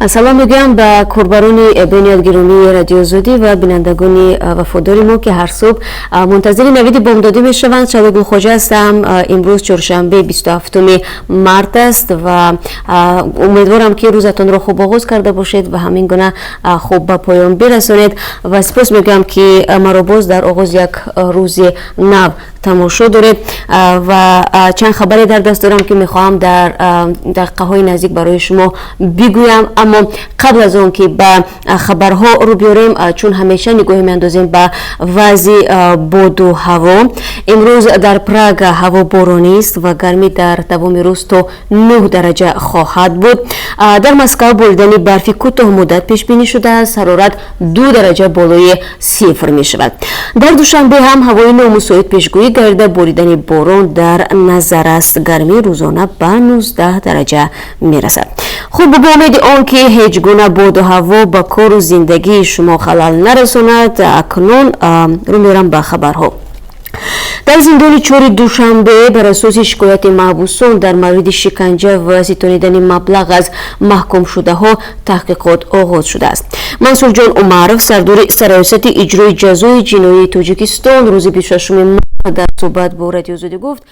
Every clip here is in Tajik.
Салом мегӯям ба корбарони бениҳоят гиромии Радиои Озодӣ ва бинандагони вафодори мо, ки ҳар субҳ мунтазири навиди бомдодӣ мешаванд. Шаҳло Гулхоҷа ҳастам. Имрӯз чоршанбе, 27 март аст ва умедворам, ки рӯзатонро хуб оғоз карда бошед ва ҳамин гуна хуб ба поён бирасонед. Ва сипос мегӯям, ки маро боз дар оғози як рӯзи нав тамошо доред. Ва чанд хабаре дар даст дорам, ки мехоҳам дар дақиқаҳои наздик барои шумо бигӯям. Аммо қабл аз он ки ба хабарҳо рӯ биёрем, чун ҳамеша нигоҳе меандозем ба вазъи боду ҳаво. Имрӯз дар Прага ҳаво боронист ва гармӣ дар давоми рӯз то 9 дараҷа хоҳад буд. Дар Москав боридани барфи кӯтоҳмуддат пешбинӣ шудааст, ҳарорат 2 дараҷа болои сифр мешавад. Дар Душанбе ҳам ҳавои номусоид пешгӯӣ гардида, боридани борон дар назар аст. Гармии рӯзона ба 19 дараҷа мерасад. Хуб, бо умеди он ки ҳеҷ гуна боду ҳаво ба кору зиндагии шумо халал нарасонад, акнун рӯ меорам ба хабарҳо. Дар зиндони чори Душанбе бар асоси шикояти маҳбусон дар мавриди шиканҷа ва ситонидани маблағ аз маҳкумшудаҳо таҳқиқот оғоз шудааст. Мансурҷон Умаров, сардори Сараёсати иҷрои ҷазои ҷиноии Тоҷикистон, рӯзи 26 март дар суҳбат бо Радиои Озодӣ гуфт: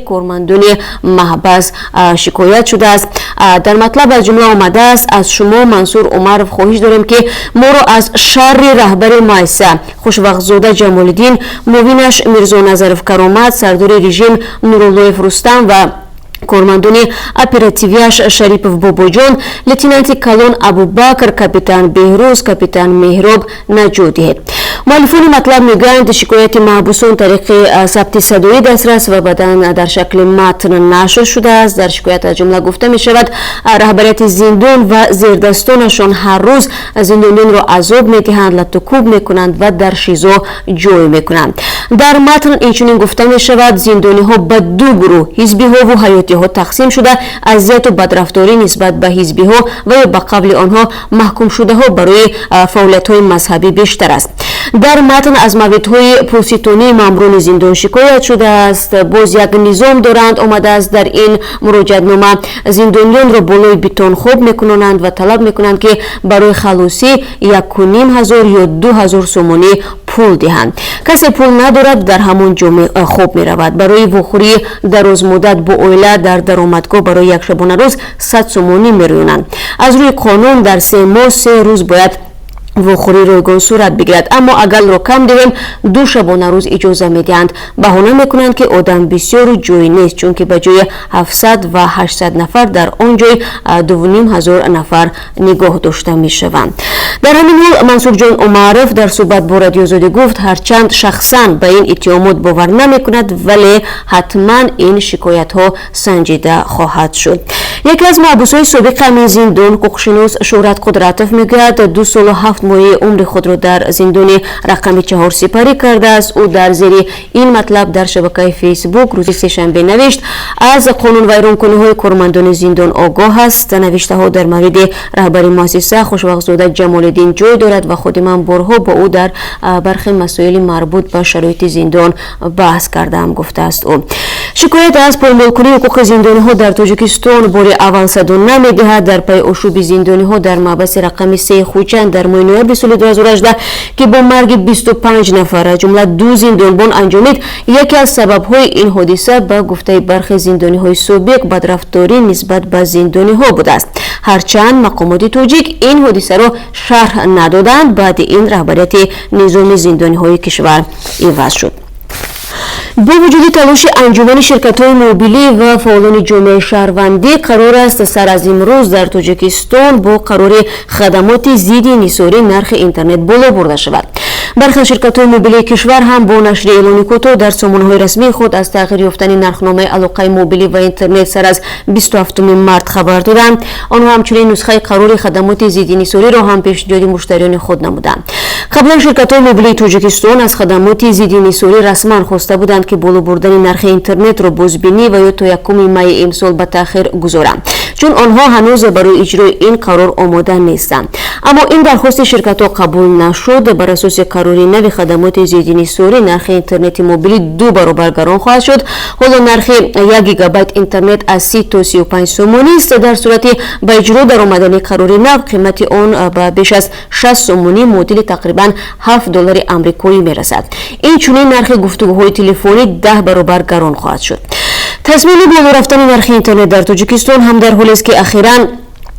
Кормандони маҳбас шикоят шудааст. Дар матлаб аз ҷумла омадааст: аз шумо, Мансур Умаров, хоҳиш дорем, ки моро аз шарри раҳбари муассиса Хушвақтзода Ҷамолиддин, муовинаш Мирзоназаров Каромат, сардори режим Нуруллоев Рустам ва кормандони оперативияш Шарипов Бобоҷон, лейтенанти калон Абубакр, капитан Беҳрӯз, капитан Меҳроб наҷот диҳед. Муаллифони матлаб мегӯянд, шикояти маҳбусон тариқи сабти садоӣ дастрас ва баъдан дар шакли матн нашр шудааст. Дар шикоят аз ҷумла гуфта мешавад, раҳбарияти зиндон ва зердастонашон ҳар рӯз зиндониёнро азоб медиҳанд, латтукӯб мекунанд ва дар шизо ҷой мекунанд. Дар матн инчунин гуфта мешавад, зиндониҳо ба ду гурӯҳ, ҳизбиҳову ҳаётиҳо, тақсим шуда, азияту бадрафторӣ нисбат ба ҳизбиҳо ва ё ба қавли онҳо маҳкумшудаҳо барои фаъолиятҳои мазҳабӣ бештар аст. Дар матн аз мавридҳои пулситонии маъмурони зиндон шикоят шудааст. Боз як низом доранд, омадааст дар ин муроҷиатнома: зиндониёнро болои бетон хоб мекунонанд ва талаб мекунанд, ки барои халосӣ 1500 ё 2000 сомонӣ пул диҳанд. Касе пул надорад, дар ҳамон ҷо хоб меравад. Барои вохӯрии дарозмуддат бо оила дар даромадгоҳ барои як шабонарӯз 100 сомонӣ мерӯёнанд. Аз рӯи қонун дар 3 моҳ 3 рӯз бояд вохӯрӣ ройгон сурат бигирад, аммо агар ро кам диҳем, 2 шабонарӯз иҷоза медиҳанд. Баҳона мекунанд, ки одам бисёру ҷой нест, чунки ба ҷои 700 ва 800 нафар дар он ҷой 2500 нафар нигоҳ дошта мешаванд. Дар ҳамин ҳол Мансурҷон Умаров дар суҳбат бо Радиои Озодӣ гуфт, ҳарчанд шахсан ба ин иттиҳомот бовар намекунад, вале ҳатман ин шикоятҳо санҷида хоҳад шуд. Яке аз маҳбусҳои собиқи ҳамин зиндон, ҳуқуқшинос Шӯҳрат Қудратов, мегӯяд, 2 солу 7 моҳи умри худро дар зиндони рақами 4 сипарӣ кардааст. Ӯ дар зери ин матлаб дар шабакаи Фейсбук рӯзи сешанбе навишт, аз қонунвайронкуниҳои кормандони зиндон огоҳ аст. Навиштаҳо дар мавриди раҳбари муассиса Хушвақтзода Ҷамолиддин ҷой дорад ва худи ман борҳо бо ӯ дар бархе масоили марбут ба шароити зиндон баҳс кардаам, гуфтааст ӯ. Шикоят аз поймолкунии ҳуқуқи зиндониҳо дар Тоҷикистон бори аввал садо намедиҳад. Дар пайи ошӯби зиндониҳо дар маҳбаси рақами 3 Хуҷанд дар моҳи ноябри соли 2018, ки бо марги 25 нафар, аз ҷумла ду зиндонбон, анҷомид, яке аз сабабҳои ин ҳодиса, ба гуфтаи бархе зиндониҳои собиқ, бадрафторӣ нисбат ба зиндониҳо будааст. Ҳарчанд мақомоти тоҷик ин ҳодисаро шарҳ надоданд, баъди ин раҳбарияти низоми зиндониҳои кишвар иваз шуд. Бо вуҷуди талоши анҷумани ширкатҳои мобилӣ ва фаъолони ҷомеаи шаҳрвандӣ, қарор аст сар аз имрӯз дар Тоҷикистон бо қарори хадамоти зидди инҳисорӣ нархи интернет боло бурда шавад. Бархе аз ширкатҳои мобилии кишвар ҳам бо нашри эълони кӯтоҳ дар сомонаҳои расмии худ аз тағйир ёфтани нархномаи алоқаи мобилӣ ва интернет сар аз 27 март хабар доданд. Онҳо ҳамчунин нусхаи қарори хадамоти зидди инҳисориро ҳам пешниҳоди муштариёни худ намуданд. Қаблан ширкатҳои мобилии Тоҷикистон аз хадамоти зидди инҳисорӣ расман хоста буданд, ки боло бурдани нархи интернетро бозбинӣ ва ё то 1 майи имсол ба таъхир гузоранд, чун онҳо ҳанӯз барои иҷрои ин қарор омода нестанд. Аммо ин дархости ширкатҳо қабул нашуд. Бар асоси қарори нави хадамоти зидди инҳисорӣ, нархи интернети мобилӣ 2 баробар гарон хоҳад шуд. Ҳоло нархи 1 гигабайт интернет аз 30 то 35 сомонӣ аст. Дар сурати ба иҷро даромадани қарори нав, қимати он ба беш аз 60 сомонӣ, муодили тақрибан 7 доллари амрикоӣ мерасад. Инчунин нархи гуфтугӯҳои телефонӣ 10 баробар гарон хоҳад шуд. Тасмими боло рафтани нархи интернет дар Тоҷикистон ҳам дар ҳолест, ки ахиран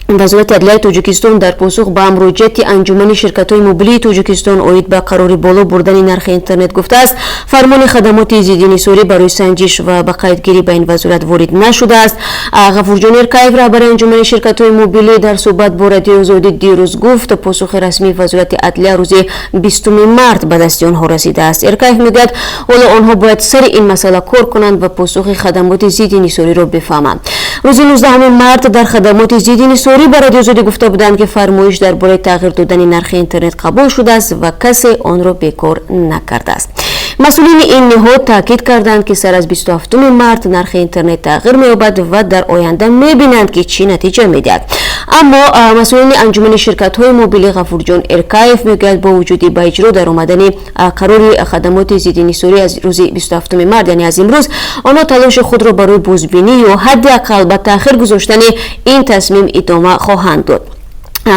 Вазорати адлияи Тоҷикистон дар посух ба муроҷиати Анҷумани ширкатҳои мобилии Тоҷикистон оид ба қарори боло бурдани нархи интернет гуфтааст, фармони хадамоти зидди инҳисорӣ барои санҷиш ва ба қайдгирӣ ба ин вазорат ворид нашудааст. Ғафурҷон Эркаев, раҳбари Анҷумани ширкатҳои мобилӣ, дар суҳбат бо Радиои Озодӣ дирӯз гуфт, посухи расмии Вазорати адлия рӯзи 20 март ба дасти онҳо расидааст. Эркаев мегӯяд, ҳоло онҳо бояд сари ин масъала кор кунанд ва посухи хадамоти зидди инҳисориро бифаҳманд. Рӯзи 19 март дар хадамоти зидди инҳисорӣ ба Радиои Озодӣ гуфта буданд, ки фармоиш дар бораи тағйир додани нархи интернет қабул шудааст ва касе онро бекор накардааст. Масъулини ин ниҳод таъкид карданд, ки сар аз 27 март нархи интернет тағйир меёбад ва дар оянда мебинанд, ки чӣ натиҷа медиҳад. Аммо масъулини Анҷумани ширкатҳои мобилӣ Ғафурҷон Эркаев мегӯяд, бо вуҷуди ба иҷро даромадани қарори хадамоти зидди инҳисорӣ аз рӯзи 27 март, яъне аз имрӯз, онҳо талоши худро барои бозбинӣ ё ҳадди ақал ба таъхир гузоштани ин тасмим идома хоҳанд дод.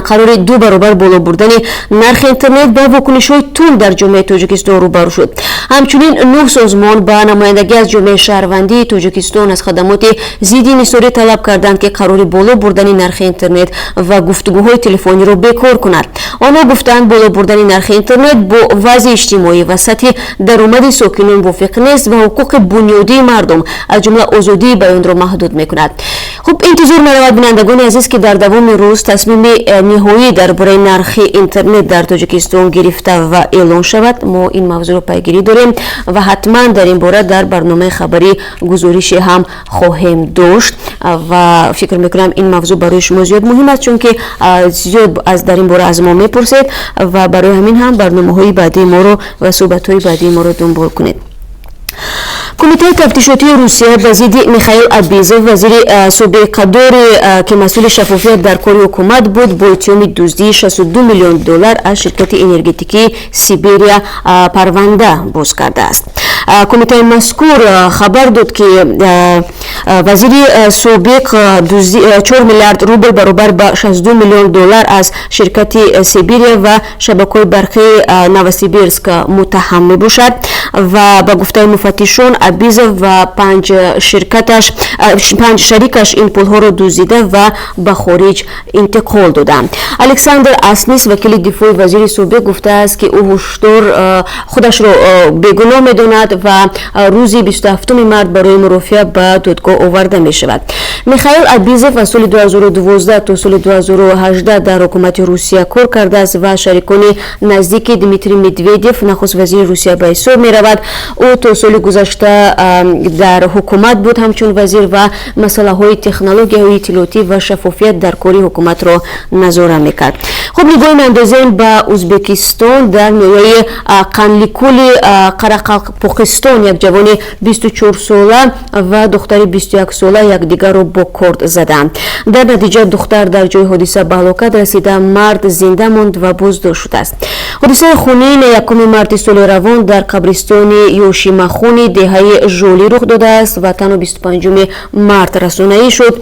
Қарори 2 баробар боло бурдани нархи интернет ба вокунишҳои тунд дар ҷомеаи Тоҷикистон рӯбарӯ шуд. Ҳамчунин нӯҳ созмон ба намояндагӣ аз ҷомеаи шаҳрвандии Тоҷикистон аз хадамоти зидди инҳисорӣ талаб карданд, ки қарори боло бурдани нархи интернет ва гуфтугӯҳои телефониро бекор кунад. Онҳо гуфтанд, боло бурдани нархи интернет бо вазъи иҷтимоӣ ва сатҳи даромади сокинон мувофиқ нест ва ҳуқуқи бунёдии мардум, аз ҷумла озодии баёнро маҳдуд мекунад. Хуб, интизор меравад, бинандагони азиз, ки дар давоми рӯз тасмими ниҳоӣ дар бораи нархи интернет дар Тоҷикистон гирифта ва эълон шавад. Мо ин мавзӯъро пайгирӣ дорем ва ҳатман дар ин бора дар барномаи хабарӣ гузорише ҳам хоҳем дошт. Ва фикр мекунам, ин мавзӯъ барои шумо зиёд муҳим аст, чунки зиёд дар ин бора аз мо мепурсед ва барои ҳамин ҳам барномаҳои баъдии моро ва суҳбатҳои баъдии моро дунбол кунед. Кумитаи тафтишотии Русия ба зидди Михаил Абизов, вазири собиқадоре, ки масъули шаффофият дар кори ҳукумат буд, бо иттиҳоми дуздии 62 миллион доллар аз ширкати энергетикии Сибирия парванда боз кардааст. Кумитаи мазкур хабар дод, ки вазири собиқ 4 миллиард рубл, баробар ба 62 миллион доллар, аз ширкати Сибирия ва шабакаҳои барқии Новосибирск муттаҳам мебошад. Ва ба гуфтаи муфаттишон, Абизов ва панҷ шарикаш ин пулҳоро дуздида ва ба хориҷ интиқол доданд. Александр Аснис, вакили дифои вазири собиқ, гуфтааст, ки ӯ ҳушдор худашро бегуноҳ медонад ва рӯзи 27 март барои мурофиа ба додгоҳ оварда мешавад. Михаил Абизов аз соли 2012 то соли 2018 дар ҳукумати Русия кор кардааст ва шарикони наздики Дмитрий Медведев, нахуст вазири Русия, ба ҳисоб меравад. Ӯ то соли гузашта дар ҳукумат буд ҳамчун вазир ва масъалаҳои технологияҳои иттилоотӣ ва шаффофият дар кори ҳукуматро назора мекард. Хуб, нигоҳ меандозем ба Ӯзбекистон. Дар ноҳияи Қанликули Қарақалпоқистон як ҷавони 24сола ва духтари 21сола якдигарро бо корд заданд. Дар натиҷа духтар дар ҷои ҳодиса ба ҳалокат расида, мард зинда монд ва боздошт шудааст. Ҳодисаи хунин 1 марти соли равон дар қабристони Ёшимахуни деҳаи Жолӣ рух додааст ва танҳо 25 март расонаӣ шуд.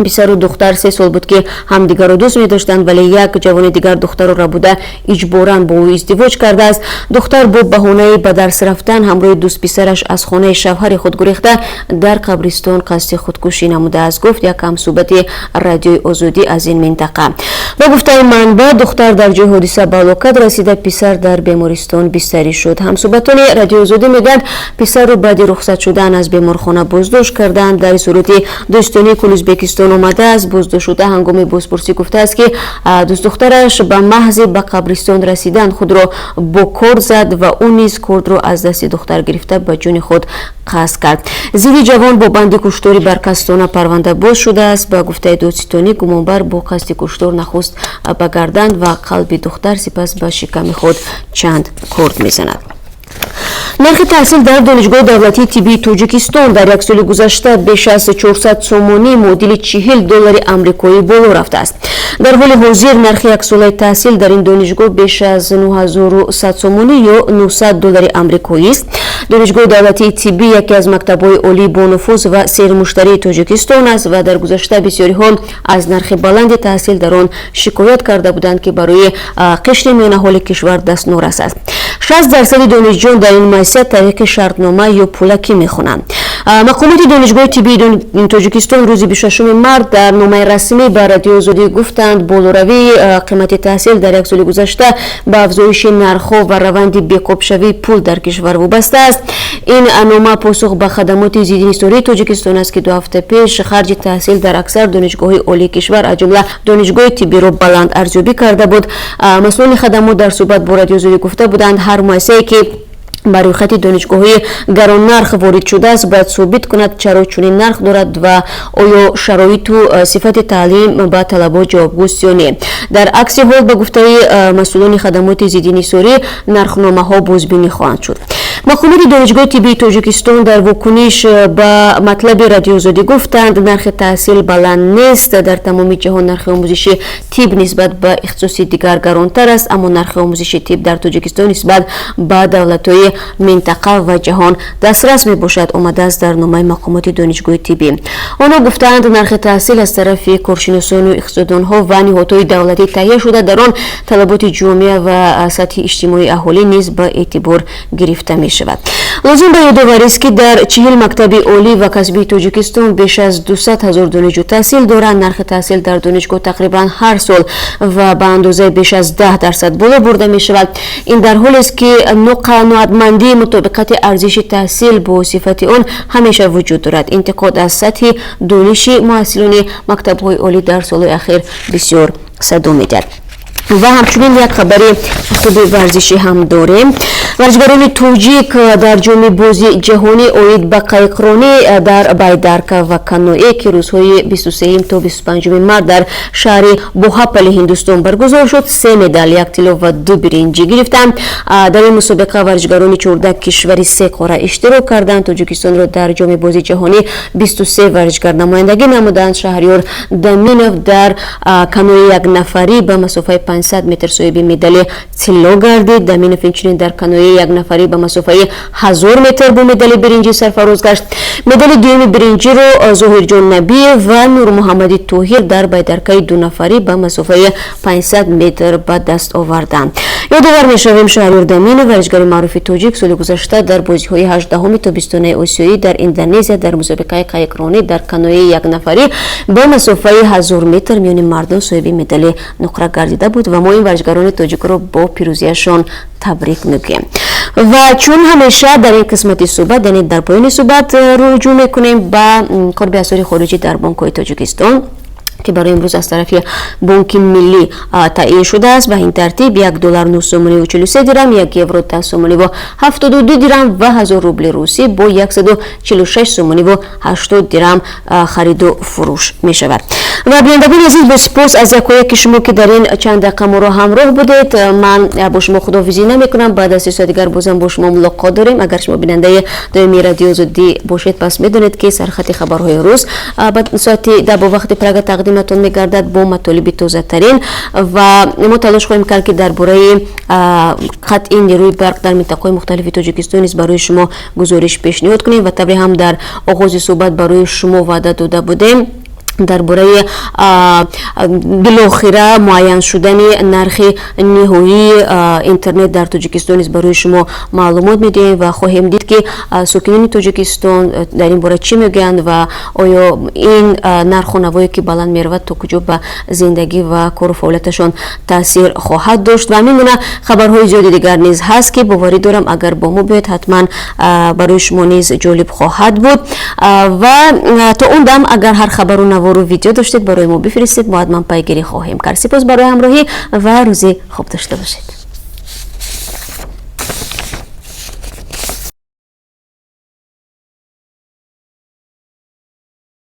Писару духтар 3 сол буд, ки ҳамдигарро дӯст медоштанд, вале як ҷавони дигар духтарро рабуда, иҷборан бо ӯ издивоҷ кардааст. Духтар бо баҳонаи ба дарс рафтан ҳамроҳи дӯстписараш аз хонаи шавҳари худ гурехта, дар қабристон қасди худкушӣ намудааст, гуфт як ҳамсӯҳбати Радиои Озодӣ аз ин минтақа. Ба гуфтаи манбаъ, духтар дар ҷои ҳодиса ба ҳалокат расида, писар дар бемористон бистарӣ шуд. Ҳамсӯҳбатони Радиои Озодӣ мегӯянд, писарро баъди рухсат шудан аз беморхона боздошт карданд. Дар изҳороти Додситонии кулли Ӯзбекистон он омадааст, боздоштшуда ҳангоми бозпурсӣ гуфтааст, ки дӯстдухтараш ба маҳзи ба қабристон расидан худро бо корд зад ва ӯ низ кордро аз дасти духтар гирифта, ба ҷони худ қасд кард. Зидди ҷавон бо банди куштори барқасдона парванда боз шудааст. Ба гуфтаи додситонӣ, гумонбар бо қасди куштор нахуст ба гардан ва қалби духтар, сипас ба шиками худ чанд корд мезанад. Нархи таҳсил дар Донишгоҳи давлатии тиббии Тоҷикистон дар як соли гузашта беш аз 400 сомонӣ, муодили 40 доллари амрикоӣ, боло рафтааст. Дар ҳоли ҳозир нархи яксолаи таҳсил дар ин донишгоҳ беш аз 9100 сомонӣ ё 900 доллари амрикоист. Донишгоҳи давлатии тиббӣ яке аз мактабҳои олии бонуфуз ва сермуштарии Тоҷикистон аст ва дар гузашта бисёриҳо аз нархи баланди таҳсил дар он шикоят карда буданд, ки барои қишри миёнаҳоли кишвар дастнорас аст. 60 дарсади донишҷӯён дар ин муассиса тариқи шартнома ё пулакӣ мехонанд. Мақомоти Донишгоҳи тиббии Тоҷикистон рӯзи 26 март дар номаи расмӣ ба Радиои Озодӣ гуфтанд, болоравии қимати таҳсил дар як соли гузашта ба афзоиши нархҳо ва раванди беқобшавии пул дар кишвар вобаста аст. Ин нома посух ба хадамоти зидди инҳисории Тоҷикистон аст, ки 2 ҳафта пеш харҷи таҳсил дар аксар донишгоҳҳои олии кишвар, аз ҷумла донишгоҳи тиббиро баланд арзёбӣ карда буд. Масъулони хадамот дар суҳбат бо Радиои Озодӣ гуфта буданд, ҳар муассисае, ки ба рӯйхати донишгоҳҳои гароннарх ворид шудааст, бояд собит кунад, чаро чунин нарх дорад ва оё шароиту сифати таълим ба талабот ҷавобгӯст ё не. Дар акси ҳол, ба гуфтаи масъулони хадамоти зидди инҳисорӣ, нархномаҳо бозбинӣ хоҳанд шуд. Мақомоти Донишгоҳи тиббии Тоҷикистон дар вокуниш ба матлаби Радиои Озодӣ гуфтанд, нархи таҳсил баланд нест. Дар тамоми ҷаҳон нархи омӯзиши тиб нисбат ба ихтисоси дигар гаронтар аст, аммо нархи омӯзиши тиб дар Тоҷикистон нисбат ба давлатҳои минтақа ва ҷаҳон дастрас мебошад, омадааст дар номаи мақомоти донишгоҳи тиббӣ. Онҳо гуфтаанд, нархи таҳсил аз тарафи коршиносону иқтисоддонҳо ва ниҳодҳои давлатӣ таҳия шуда, дар он талаботи ҷомеа ва сатҳи иҷтимоии аҳолӣ низ ба эътибор гирифта мешавад. Лозим ба ёдоварист, ки дар 40 мактаби олӣ ва касбии Тоҷикистон беш аз 200 000 донишҷӯ таҳсил доранд. Нархи таҳсил дар донишгоҳ тақрибан ҳар сол ва ба андозаи беш аз 10% боло бурда мешавад. Ин дар ҳолест, ки ноқаноатмандии мутобиқати арзиши таҳсил бо сифати он ҳамеша вуҷуд дорад. Интиқод аз сатҳи дониши муҳассилони мактабҳои олӣ дар солҳои ахир бисёр садо медиҳад. Ва ҳамчунин як хабари хуби варзишӣ ҳам дорем. Варзишгарони тоҷик дар ҷоми бози ҷаҳонӣ оид ба қайиқронӣ дар байдарка ва каноэ, ки рӯзҳои 23 то 25 март дар шаҳри Бхопали Ҳиндустон баргузор шуд, се медал, як тилло ва ду биринҷӣ гирифтанд. Дар ин мусобиқа варзишгарони 14 кишвари се қора иштирок карданд. Тоҷикистонро дар ҷоми бози ҷаҳонӣ 23 варзишгар намояндагӣ намуданд. Шаҳриёр Даминов дар канои якнафарӣ ба масофаи 500 метр соҳиби медали тилло гардид. Даминов инчунин дар канои якнафарӣ ба масофаи 1000 метр бо медали биринҷӣ сарфароз гашт. Медали дуюми биринҷиро Зоҳирҷон Набиев ва Нурмуҳаммади Тоҳир дар байдаркаи дунафарӣ ба масофаи 500 метр ба даст оварданд. Ёдовар мешавем, Шаҳриёр Даминов, варзишгари маъруфи тоҷик, соли гузашта дар бозиҳои 18-уми тобистонаи осиёӣ дар Индонезия дар мусобиқаи қайиқронӣ дар канои якнафарӣ ба масофаи 1000 метр миёни мардон соҳиби медали нуқра гардида буд. Ва мо ин варзишгарони тоҷикро бо пирӯзиашон табрик мегӯем. Ва чун ҳамеша дар ин қисмати суҳбат, яъне дар поёни суҳбат, руҷӯъ мекунем ба қурби асъори хориҷӣ дар бонкҳои Тоҷикистон, ки барои имрӯз аз тарафи Бонки Миллӣ таъин шудааст. Ба ин тартиб, 1 доллар 9 сомониву 43 дирам, 1 евро 10 сомониву 72 дирам ва 1000 рубли русӣ бо 146 сомониву 80 дирам хариду фурӯш мешавад. Ва бинандагони азиз, бо сипос аз якояки шумо, ки дар ин чанд дақиқа моро ҳамроҳ будед, ман бо шумо худоҳофизӣ намекунам. Баъд аз 3 соат дигар бозам бо шумо мулоқот дорем. Агар шумо бинандаи доимии Радиои Озодӣ бошед, пас медонед, ки сархати хабарҳои рӯз ба соати 10 бо вақти Прага тақдиматон мегардад бо матолиби тозатарин. Ва мо талош хоҳем кард, ки дар бораи қатъи нерӯи барқ дар минтақаҳои мухталифи Тоҷикистон низ барои шумо гузориш пешниҳод кунем. Ва тавре ҳам дар оғози суҳбат барои шумо ваъда дода будем, дар бораи билохира муайян шудани нархи ниҳоии интернет дар Тоҷикистон низ барои шумо маълумот медиҳем ва хоҳем дид, ки сокинони Тоҷикистон дар ин бора чӣ мегӯянд ва оё ин нарху навое, ки баланд меравад, то куҷо ба зиндагӣ ва кору фаъолияташон таъсир хоҳад дошт. Ва ҳамин гуна хабарҳои зиёди дигар низ ҳаст, ки боварӣ дорам, агар бо мо биёед, ҳатман барои шумо низ ҷолиб хоҳад буд. Ва то он дам, агар ҳар хабару Навору видео доштед, барои мо бифиристед, мо ҳатман пайгирӣ хоҳем кард. Сипос барои ҳамроҳӣ ва рӯзи хуб дошта бошед.